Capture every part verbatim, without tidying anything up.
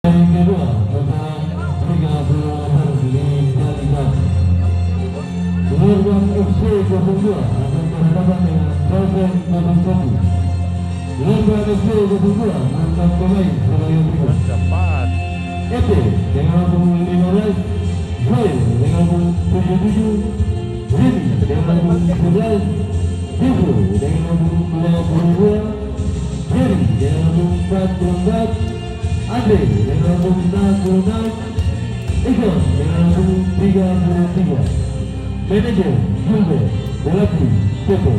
Yang kedua, nomor tiga puluh delapan, Lilian Jalika. Lorban F C kosong dua akan berhadapan dengan Kalteng kosong satu. Lorban F C kosong dua mengangkat pemain sebagai berikut. Cepat. Ete dengan nomor lima belas, Joel dengan nomor tujuh tujuh, Reni dengan nomor sebelas, Jeffrey dengan nomor dua puluh dua, Jerry dengan nomor empat puluh empat, Andre dengan nomor enam puluh enam, Egon dengan nomor tiga puluh tiga. Manajer, Gilbert, pelatih, Toto.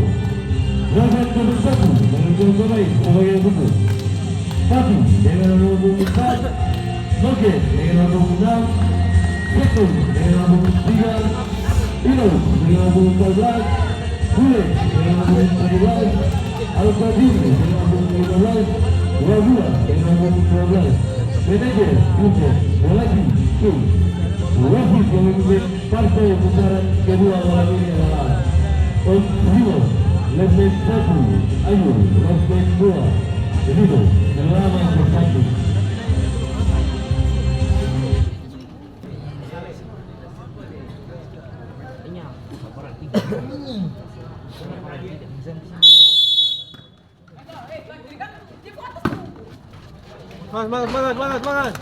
Raja Kedung Satu dengan nomor pemain sebagai berikut. Tapi dengan nomor empat, Noget dengan nomor enam, Sekun dengan nomor tiga, Inos dengan nomor empat belas, Bule dengan nomor tujuh belas, Al-Qadim dengan nomor lima belas, Wagula dengan nomor dua belas. Manajer, Bule, Walaki, King. Wasit yang memimpin partai putaran kedua malam ini adalah Om Rino, Letnan satu, Ayu, Letnan dua, Rino. Selamat bertanding. Mas, mas, mas, mas, mas.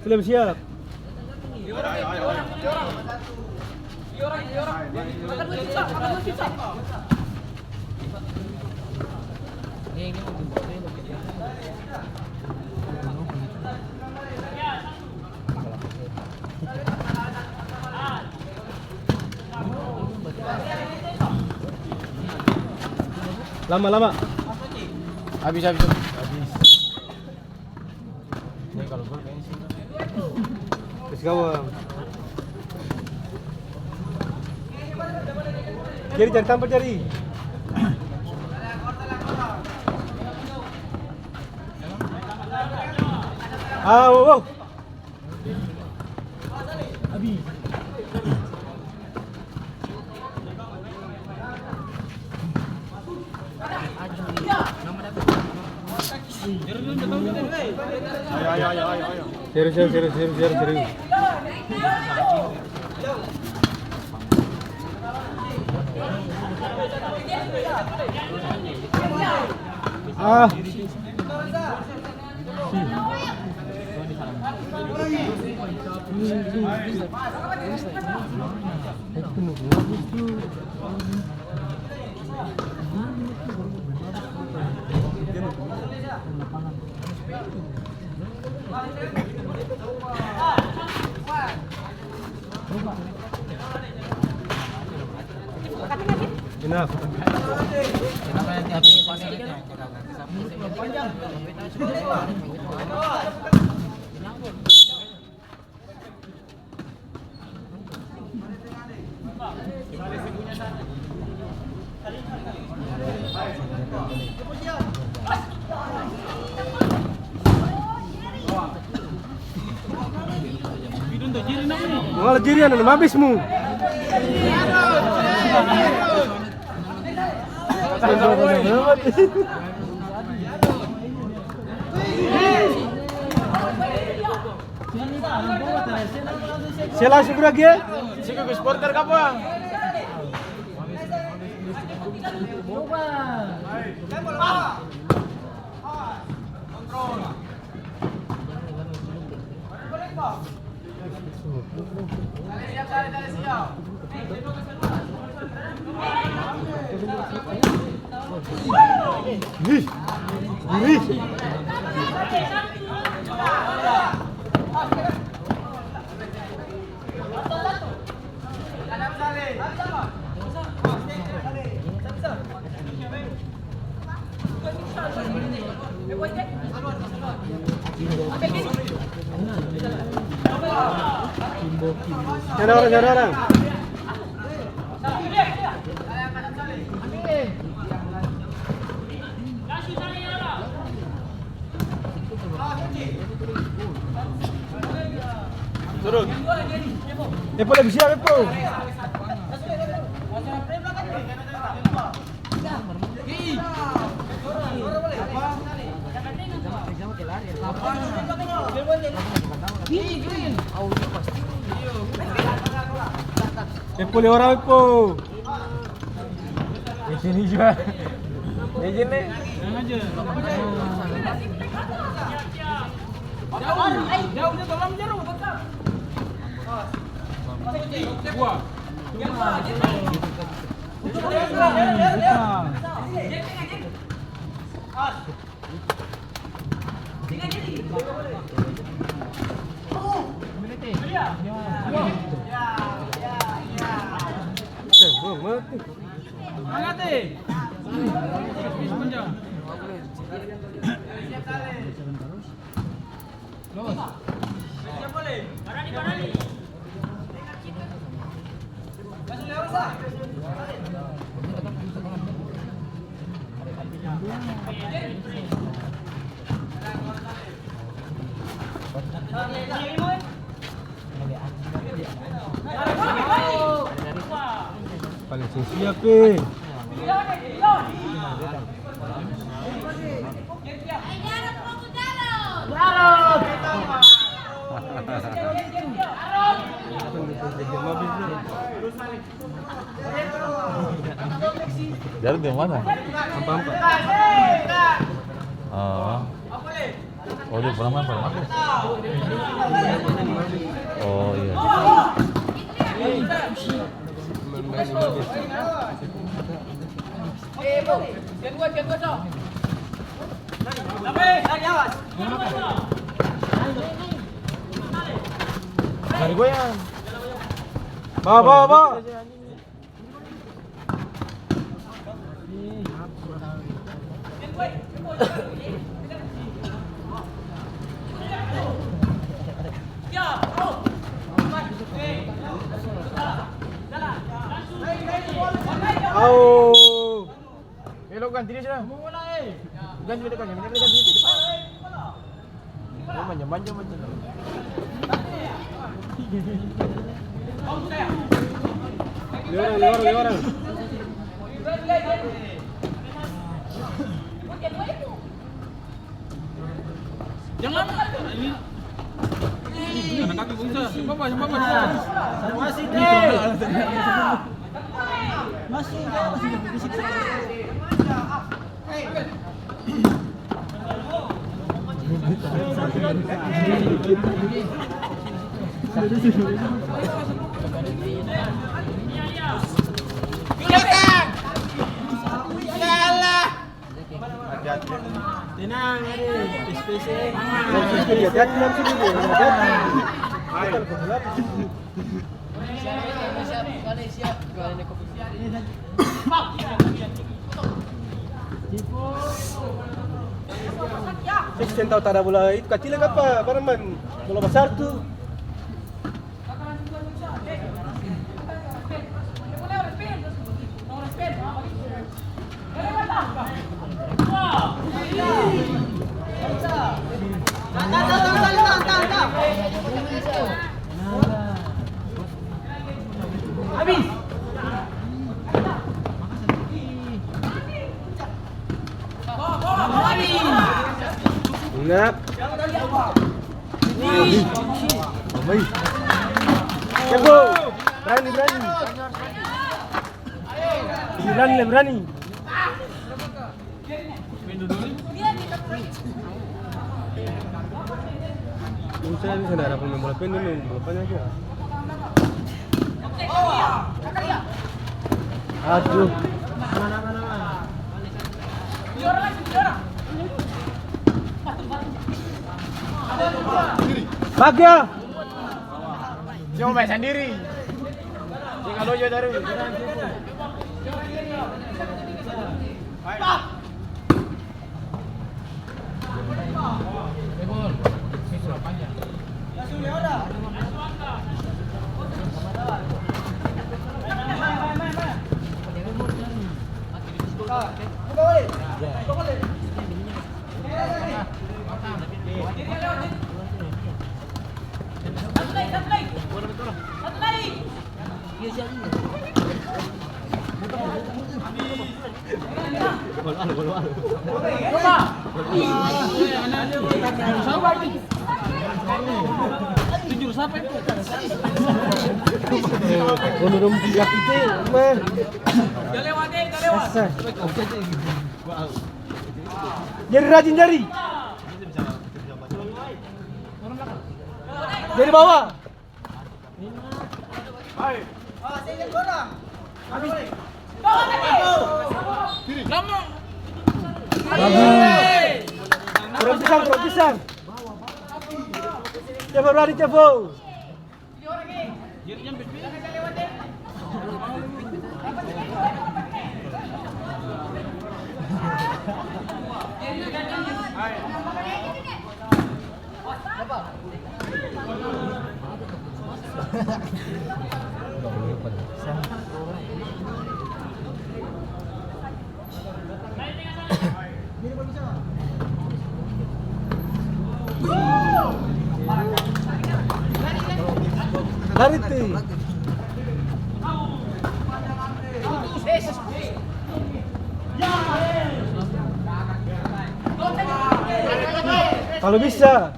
Film siap. Lama, lama. Habis, habis, habis. Ini kalau gol kayaknya sih. Terus kawan. Kiri, cari tampa, cari. Ah, oh, oh. Serius, serius, serius, serius, serius. Ah. Enough. Wala jiri anu, mabis mu. Se langsung gerak, ya? Siko ke supporter kapang? Ada orang, ada orang. Turun. Epo lebih siap, Epo. Epo lima orang, Epo. Di sini juga. Di sini. Paling seng siap, eh. Jarod di mana? Ampa-ampa. Oh. Oh, dia pernah main, pernah main. Oh, iya. Dari goyang. Ba, ba, ba. Au. Eh, lo ganti dia sudah. Ganti dia, ganti dia, ganti dia. Lo manja-manja macam tu. Lima orang, lima orang, lima orang. Jangan. Ini. Ih, anak kaki bisa. Sembaba, sembaba. Masih deh. Masih deh, masih deh. Tenang, ade. S P C. Hati-hati, langsung dulu, hati-hati. Saya seng tau tada bola itu kacil ka apa, barang man bola basar tu. Ingat. Jago. Berani, berani. Berani, berani. Bisa, bisa, ada pemain bola pendek, main bola panjang aja. Aduh. Bagia. Dia mau main sendiri. Dia kalau dia dari. Jadi rajin, jadi. Jadi bawa. Kurang pisang, kurang pisang. Cepo, berani, cepo. Lari ti. Kalo bisa.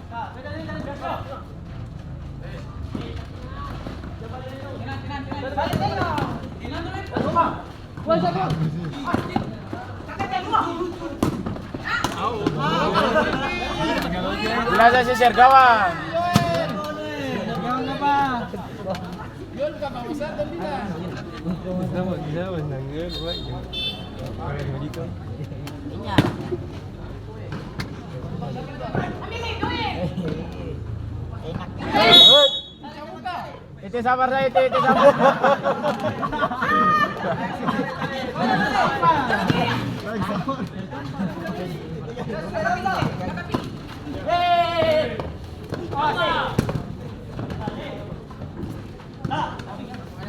Bila saya share kawan. Ete sabar sa, Ete, Ete sabar.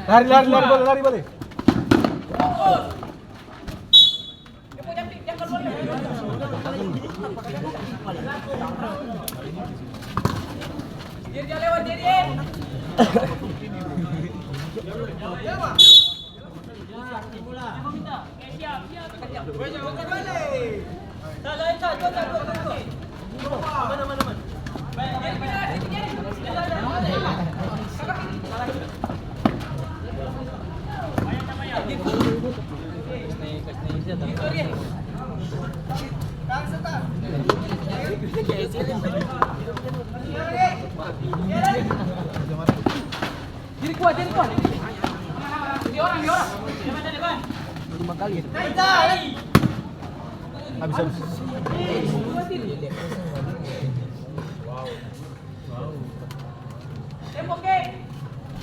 Lari, lari, lari, boleh, lari, boleh. Diri kuat, diri kuat. Di orang, di orang. Depan, depan. Lima kali. Habis, habis.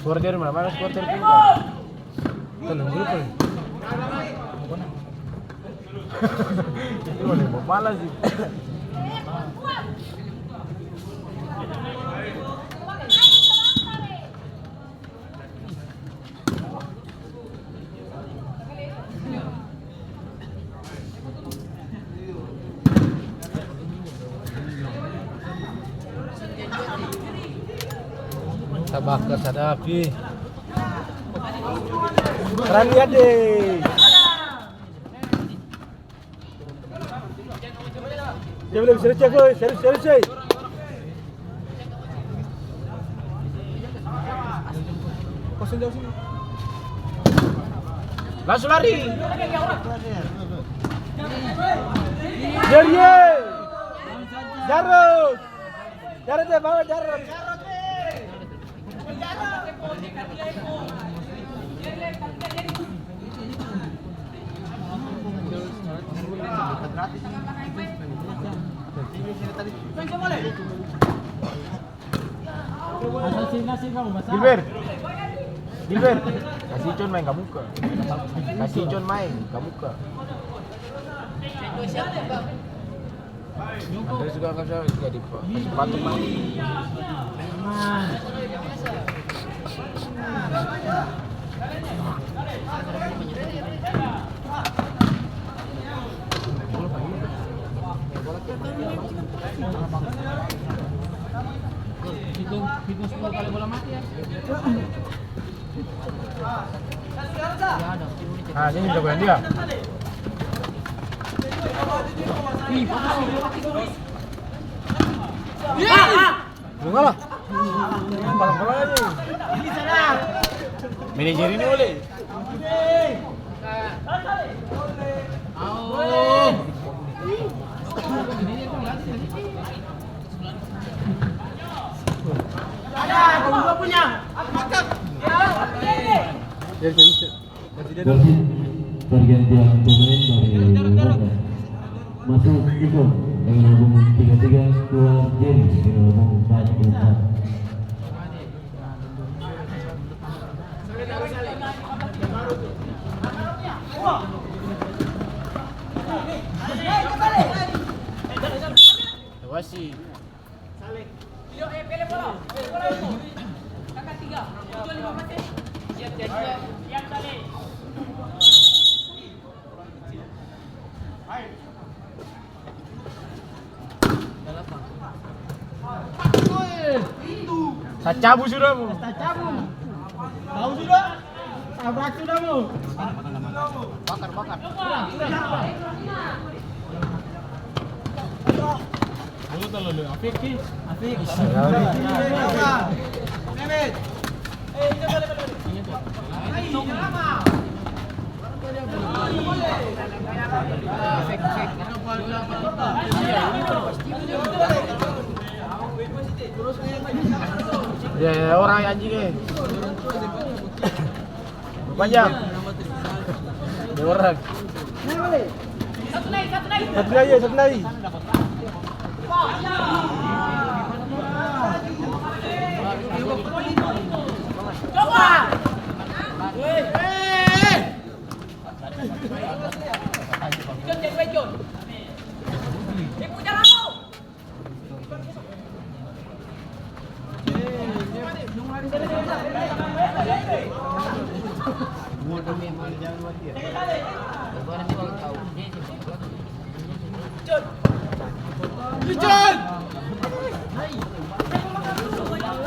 Supporter mana? Mana supporter kita? Tenang dulu, Pak. Ini boleh mau malas sih. Tabakar sadap, ih. Rani ade. Dia belum serius, serius, serius, serius. Langsung lari. Dia, dia. Jarod. Jarod, dia bawa Jarod. Gilbert, Gilbert, kasi Icon maeng kamuka. Kasi Icon maeng kamuka. Andre suka angka sa jadi pa-, sepatu, Pak. Itu, itu sepuluh kali bola mati ya. Nah, ini jagoan dia. Bunga lah. Manajer ini boleh. Wasit, pergantian pemain dari Rangkas. Masuk Iko dengan nomor punggung tiga tiga, keluar Jerry dengan nomor punggung empat puluh empat. Wasit. Tacabu sudah, Bu. Tacabu. Tahu sudah? Tabrak sudah, Bu. Bakar, bakar. Ayo, kalau lu Afik, Ki. Afik. Mehmet. Ya, ya, orang anjing, eh. Panjang. Dua orang. Satu lagi, satu lagi. Satu lagi, satu lagi. Coba. John, jangan main, John. Ibu, jangan mau.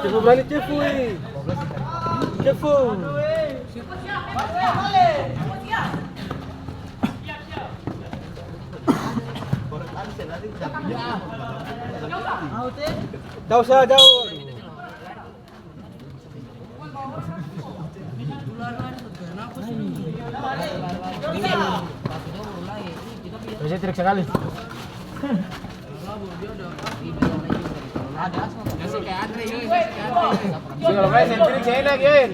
Cepu brani, cepu, eh. Cepu. Jauh sa, jauh. Bisa trik sekali. Bisa kalau main trik saya enak, Yen.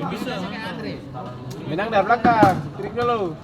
Menang dari belakang, trik dulu.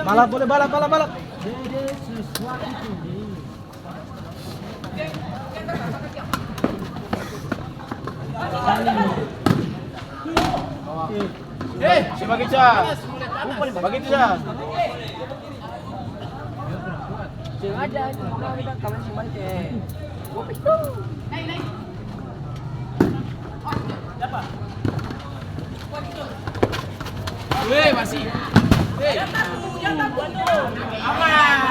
Balap, boleh balap, balap, balap. Eh, si Bagica. Bagica. Sengaja itu, kita kawan si Mike. Gua pikir. Weh, masih. Weh. Aman.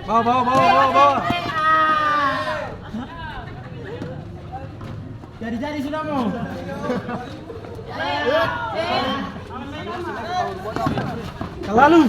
Bawa, bawa, bawa, bawa, bawa. Jadi-jadi sudah mo. Talalu.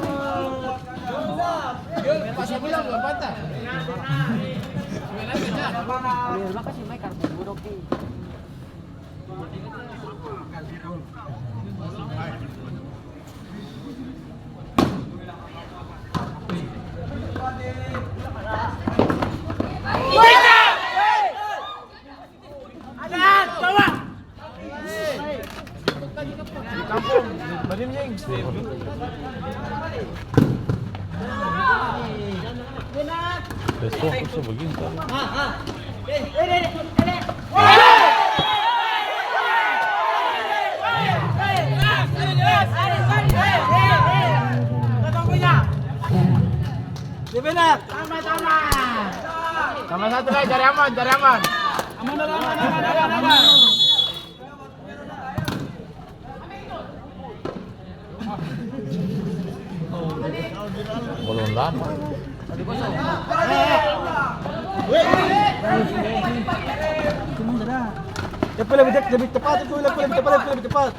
Besok bisa begini, tapi Sama satu lai, cari aman, cari aman. Belum lama. Depe lebih dek-, lebih cepat itu, lebih cepat, lebih cepat.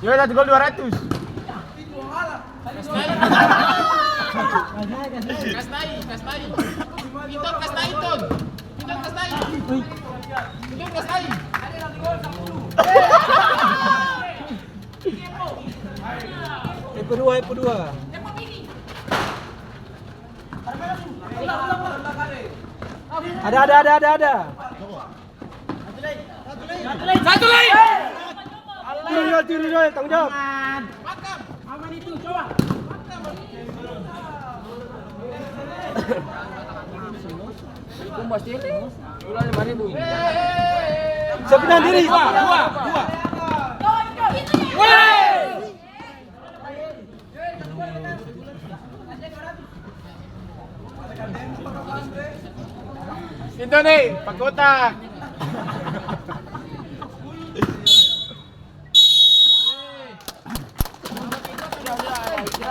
Yo, satu gol dua ratus. Kasnai. Kasnai, Kasnai. Itu Kasnai, Ton. Itu Kasnai. Itu Kasnai. F dua, F dua. Ada, ada, ada, ada, ada. Satu lagi. Turun, Yul, turun, Yul, tanggung jawab. Aman itu, coba. Kumbas ini. Pulang lima ribu. Siap, pindah diri. Dua, dua, dua. Woi! Itu nih, pakotak.